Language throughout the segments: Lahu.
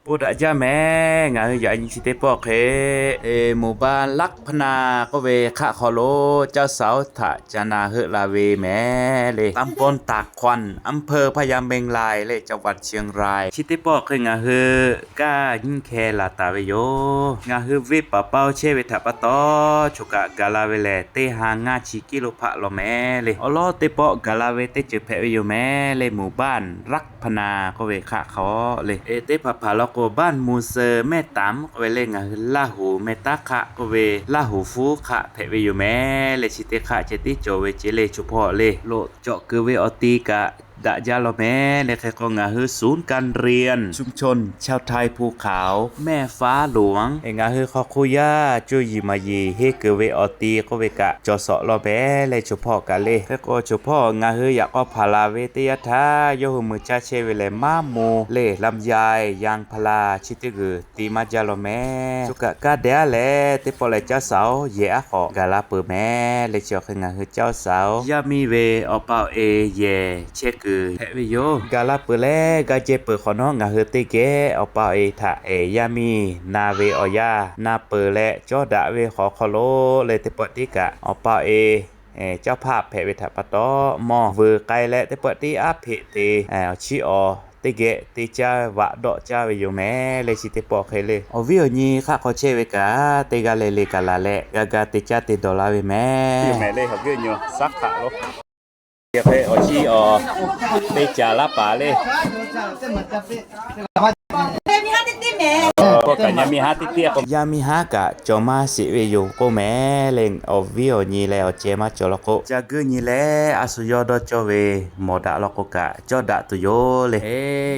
Bon daꞈ jaˇ mehˍ. Ngaˬ hui yaꞈ nyi chi teˇ pawˆ hk'e, หมู่บ้านลักพนา k'oˆ ve hk'aˆ hk'aw lo เจ้าสาว htaꞈ ca na heuˆ la ve mehˍ le. Tambon Takhwan, อำเภอพญาเมงราย le, จังหวัดเชียงราย. Chi teˇ pawˆ hk'e ngaˬ hui kaˇ nyiˇ hkeh laˬ taˍ ve yoˬ. Ngaˬ hui venˇ paˍ paoˇ chehˇ ve htaꞈ pa taw, choˬ kaꞈ gaˬ la ve lehˬ, teˇ ha ngaˇ chi กิโล hpaˆ law mehˍ le. Awˬ lawn teˇ pawˆ gaˬ la ve teˇ ceuˬ hpehꞈ ve yoˬ mehˍ le, หมู่บ้านลักพนา k'oˆ ve hk'aˆ hk'aw le. E, teˇ hpaˍ hpaˍ law k'o, บ้านมูเซอร์แม่ตำ k'oˆ ve le, ngaˬ hui Laˇ huˍ meh taˉ hk'aˆ k'oˆ ve, Laˇ huˍ hpuˉ hk'aˆ hpehꞈ ve yoˬ mehˍ le. Chi teˇ hk'aˆ ceh tiˉ cawˬ ve ce le, choˬ hpawˇ le, loꞈ cawꞈ kuiˬ ve awˬ ti kaꞈ daꞈ jaˇ law mehˍ le. Hk'e k'o, ngaˬ hui ศูนย์การเรียนชุมชนชาวไทยภูเขาแม่ฟ้าหลวง ngaˬ hui hk'aw hk'oˆ yaˇ cuˇ yiˍ maˍ yiˍ henˇ kuiˬ ve awˬ ti k'oˆ ve kaꞈ cawˬ sawꞈ law mehˍ le, choˬ hpawˇ kaꞈ le. Hk'e k'o, choˬ hpawˇ ngaˬ hui yaꞈ k'aw hpaˍ la ve teˇ yanˇ htaˇ, yawˇ hui mui caˇ chehˇ ve lehˬ, maˇ moˍ le, ลำไย ยางพารา chi teˇ g'uiˬ ti maˇ jaˇ law mehˍ. Choˬ kaꞈ kaˇ dehꞈ aˉ leh, teˇ pawˆ lehˬ เจ้าสาว yehˬ aˉ hk'awꞈ gaˬ la peuˬ mehˍ le. Chi awˬ hk'e ngaˬ hui เจ้าสาว yaˇ miˇ ve awˬ pa awˬ e yehˬ chehˇ kuiˬ hpehꞈ ve yoˬ. Gaˬ la peuˬ leh gaˇ jehˇ peuˬ hk'awꞈ nawˉ, ngaˬ hui teˇ geh awˬ pa awˬ e htaꞈ ehˍ yaˇ miˇ na ve awˬ yanˇ na peuˬ leh, cawˇ daꞈ ve hk'awꞈ hk'aw lo le, teˇ pawˆ tiˉ kaꞈ awˬ pa awˬ e เจ้าภาพ hpehꞈ ve htaꞈ pa taw, mawˬ vuiˬ k'ai leh teˇ pawˆ tiˉ aˉ hpeꞈ te, awˬ chiˉ awˬ teˇ geh te caˇ vaꞈ dawˆ caˇ ve yoˬ mehˍ le. Chi teˇ pawˆ hk'e le, awˬ viˉ awˬ nyi hk'aˆ hk'aw chehˇ ve kaꞈ, teˇ g'aˇ le le kaꞈ laˬ leh, g'a ga te caˇ te dawˬ la ve mehˍ. Hk'e awˬ chiˉ awˬ te caˍ laˇ paˍ le. Yaˇ miˇ haˉ kaꞈ cawˬ maˇ sheˍ ve yoˬ k'oˆ mehˍ le. Awˬ viˉ awˬ nyi leh awˬ ceh maˇ cawˬ law k'o, ca guiˇ nyi leh a shu yawˇ dawˇ cawˇ ve mawˬ daꞈ law k'o kaꞈ, cawˇ daꞈ tuˬ yoˬ le.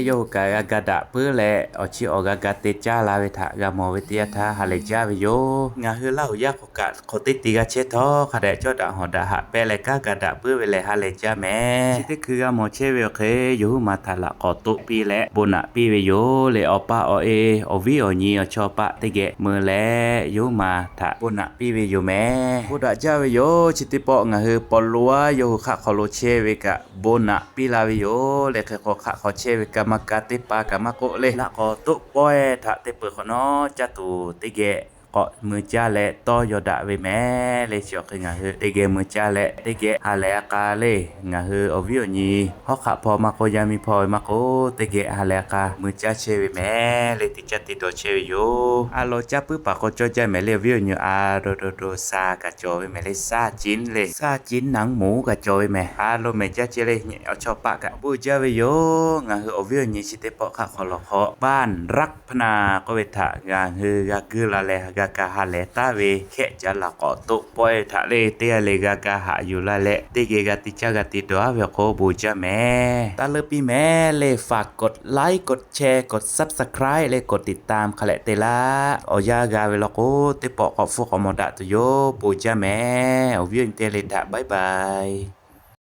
Yawˇ hui kaꞈ g'a ga daꞈ puiˉ leh, awˬ chiˉ awˬ g'a ga te caˇ la ve htaꞈ g'a mawˬ ve teˇ yanˇ htaˇ ha lehˬ jaˇ ve yoˬ. Ngaˬ hui Laˇ huˍ yaˇ k'o kaꞈ, hk'aˬ teˇ ti g'a chehˇ htawˇ hk'a dehꞈ cawˇ daꞈ hawˍ daꞈ haꞈ pehnˇ leh kanˉ ga daꞈ puiˉ ve lehˬ ha lehˬ jaˇ mehˍ. Chi teˇ hkui g'a mawˬ chehˇ ve awˬ hk'e, yawˇ huiˉ maˬ htaꞈ laꞈ k'awꞈ toˆ piˇ leh bon naꞈ piˇ ve yoˬ le. Awˬ pa awˬ e, awˬ viˉ awˬ nyi awˬ chawˇ paˆ teˇ geh mui leh, yawˇ huiˉ maˬ htaꞈ bon naꞈ piˇ ve yoˬ mehˍ. Bon daꞈ jaˇ ve yoˬ. Chi teˇ pawˆ ngaˬ hui paw loˇ aˉ yawˇ hui hk'aˆ hk'aw lo chehˇ ve kaꞈ bon naꞈ piˇ la ve yoˬ le. Hk'e k'o, hk'aˆ hk'aw chehˇ ve kaꞈ maˇ ka teˇ pa kaꞈ maˇ k'oˆ le, laꞈ k'awꞈ toˆ pawehˇ htaꞈ te peuˬ hk'awꞈ nawˉ, caˇ tuˬ teˇ geh k'awꞈ mui caˇ leh tawˇ yaw daꞈ ve mehˍ le. Chi awˬ hk'e ngaˬ hui teˇ geh mui caˇ leh teˇ geh ha lehˬ a k'a le. Ngaˬ hui awˬ viˉ awˬ nyi hawˉ hk'aˆ hpawˇ maˇ k'oˆ, yaˇ miˇ hpawˇ ve maˇ k'oˆ, teˇ geh ha lehˬ a k'a mui caˇ chehˇ ve mehˍ le. Te caˇ te dawˬ chehˇ ve yoˬ. A law caˇ puiˉ paˍ k'o cawˇ jaˇ mehˍ le. Awˬ viˉ awˬ nyi a dawˇ dawˇ dawˇ sa kaꞈ cawˬ ve mehˍ le. Sa cinˉ le, sa cinˉ naˉ moˍ kaꞈ cawˬ ve mehˍ. A lo mehˍ jaˇ ceh le. Awˬ chawˇ paˆ kaꞈ bon jaˇ ve yoˬ. Ngaˬ hui awˬ viˉ awˬ nyi chi teˇ pawˆ hk'aˆ hk'aw law hk'aw บ้านลักพนา k'oˆ ve htaꞈ ngaˬ hui g'a guiˇ la leh g'a ga ha lehˬ taˍ ve hkehˆ caˉ laꞈ k'awꞈ toˆ pawehˇ htaꞈ le, teˇ g'aˇ le g'a ga haꞈ yuˬ la leh teˇ geh g'a te caˇ g'a te dawˬ aˉ ve awˬ hk'aw bon jaˇ mehˍ. Taˇ leuˉ piˇ mehˍ le. ฝากกดไลค์ กดแชร์ กด Subscribe เลย กดติดตาม hk'a lehꞈ te laˇ. Awˬ yanˇ g'a ve law k'o, teˇ pawˆ k'awꞈ hpfuhˇ k'awꞈ mawˬ daꞈ tuˬ yoˬ. Bon jaˇ mehˍ. Awˬ viˉ awˬ nyi teˇ g'aˇ le htaꞈ bye bye.